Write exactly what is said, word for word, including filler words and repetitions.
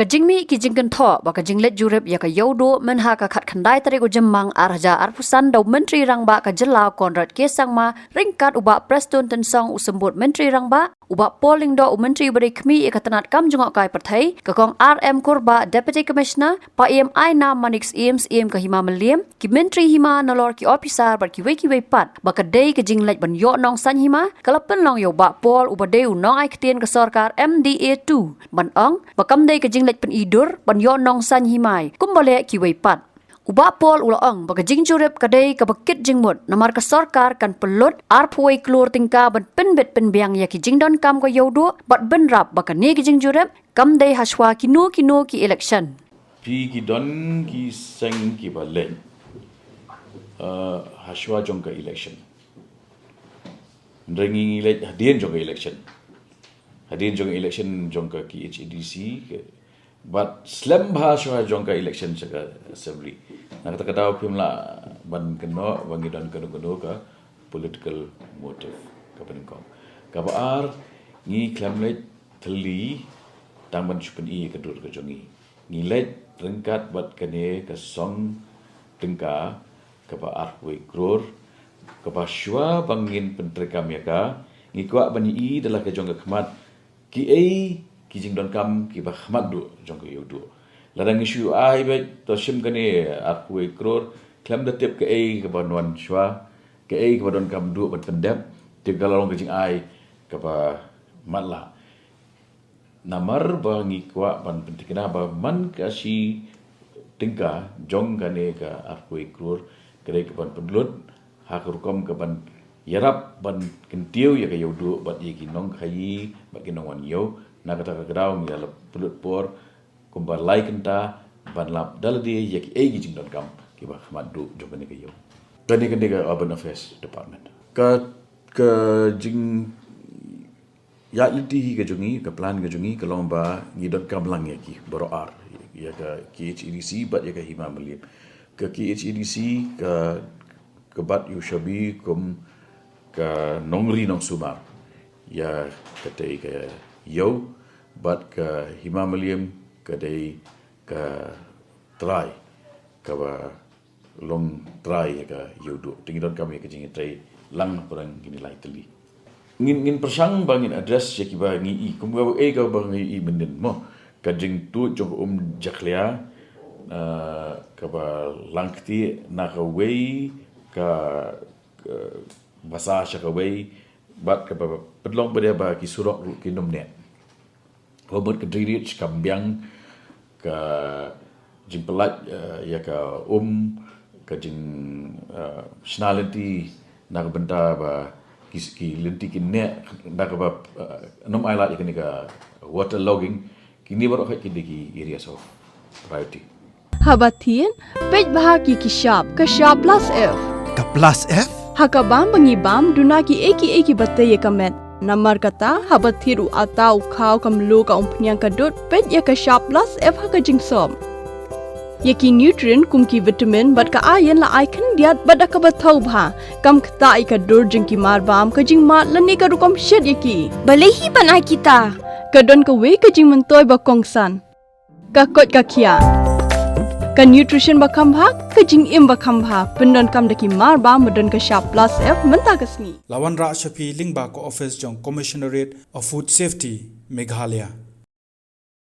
Ka jingmih ki jingkynthoh ba ka jingleit jurip ïa ka Ïewduh mynha ka khatkhyndai tarik u Jymmang ar hajar arphew san da u Myntri Rangbah ka jylla Conrad K Sangma ryngkat u Bah Prestone Tynsong u Symbud Myntri Rangbah, u Bah Paul Lyngdoh u Myntri ba dei khmih ïa ka tnat kam jngohkai pyrthei, ka Kong R M Kurbah Deputy Commissioner, Paiem Ainam Manik Syiem, Syiem ka Hima Mylliem, ki Myntri Hima nalor ki ophisar bad kiwei kiwei pat, ba ka dei ka jingleit ban ïoh nongsaiñ hima, ka la pynlong ïa u Bah Paul uba dei u nongai ktien ka sorkar M D A two ban ong ba kam dei ka jingleit pyni dur ban ïoh nongsaiñ hima kumba leh kiwei pat. U Bah Paul u la ong ba ka jingjurip ka dei kaba kit jingmut namar ka sorkar kan pynlut arphew wei klur tyngka ban pynbit pynbiang ïa ki jingdonkam ka Ïewduh bad bynrap ba kane ka jingjurip kam dei hashwa kino kino ki election. Phi, ki don ki seng kiba leit, uh, hashwa jong ka election. Hynrei ngi leit hadien jong ka election. Hadien jong ka election jong ka K H A D C, ka, bad slem bha hashwa jong ka election sha ka assembly. Na kata ka daw phim lah ban kynnoh ba ngi don kano kano ka political motive kaba nyngkong. Kaba ar, ngi khlem leit thylli tang ban shu pyni ïa ka dur ka jong ngi. Ngi leit ryngkat bad kane ka song tyngka kaba arphew wei klur, kaba shuwa ba ngin pyntreikam ïa ka, ngi kwah ban ïohi da la ka jong ka khmat kiei ki jingdonkam kiba khmat duh jong ka Ïewduh. Lada ngi shu ai beit, to shim kane arphew wei klur, khlem da tip kaei kaba wan shuwa, kaei kaba donkam duh ban pyndep, te ka la long ka jingai kaba matlah. Namar ba ngi kwah ban pynthikna ba man ka shi tyngka jong kane ka arphew wei klur ka dei ka ban pynlut ha ka rukom ka ban ïarap ban kyntiew ïa ka Ïewduh bad ïa ki nongkhaïi bad ki nongwan ïew. Na kata ka daw ngi la pynlut por kumba lai kynta ban lap da lade ïa kiei ki jingdonkam kiba khmat duh jong kane ka Ïew. Kane ka dei ka Urban Affairs Department. Ka, ka jing ïa lynti hi ka jong ngi, ka plan ka jong ngi ka long ba ngi donkam lang ïa ki baroh ar, ïa ka K H A D C bad ïa ka Hima Mylliem. Ka K H A D C ka, ka bat ïa u shabi kum ka nongri nongsumar ïa katei ka Ïew, bad ka Hima Mylliem ka dei ka trai kaba long trai ïa ka Ïewduh. Te ngi donkam ïa ka jingïatreilang napareng kine lai tylli. Ngin, ngin pyrshang ba ngin address ïa kiba ngi i, kumba ei kaba ngi i mynnin mo. Ka jingtuid jong ka um jakhlia, eh, kaba lang kti na kawei ka, ka basa sha kawei, bad kaba pynlong ba dei ba ki surok ruh kin ym neh. Ka mut ka drainage kam biang, ka jingpyllait, eh, ïa ka um, ka jing, eh, shna lynti na ka bynta ba ki, ki lynti ki neh, na kaba, eh, ym ailad ïa kane ka water logging, kine baroh ki dei ki areas of priority. Haba thied, peit bha ki ki shap, ka shap plus F. Ka plus F? Ha ka bam ba ngi bam, duna kiei kiei kiba tei ïa ka met. Namar kata, haba thied u atta, u khaw, ka mluh, ka umphniang, ka dud, peit ïa ka shap plus F ha ka jingsop. Ïa ki nutrient kum ki vitamin bad ka iron la ai khyndiat bad da kaba thaw bha. Kam ktah ïa ka dur jong ki mar bam, ka jingmad lane ka rukom shet ïa ki. Balei hi ban ai kita? Ka don kawei ka jingmyntoi ba kongsan. Ka koit ka khiah. Ka nutrition ba kham bha, ka jingim ba kham bha. Pyndonkam da ki mar bam ba don ka shap plus F mynta ka sngi. La wanrah sha phi lyngba ka office jong Commissionerate of Food Safety, Meghalaya.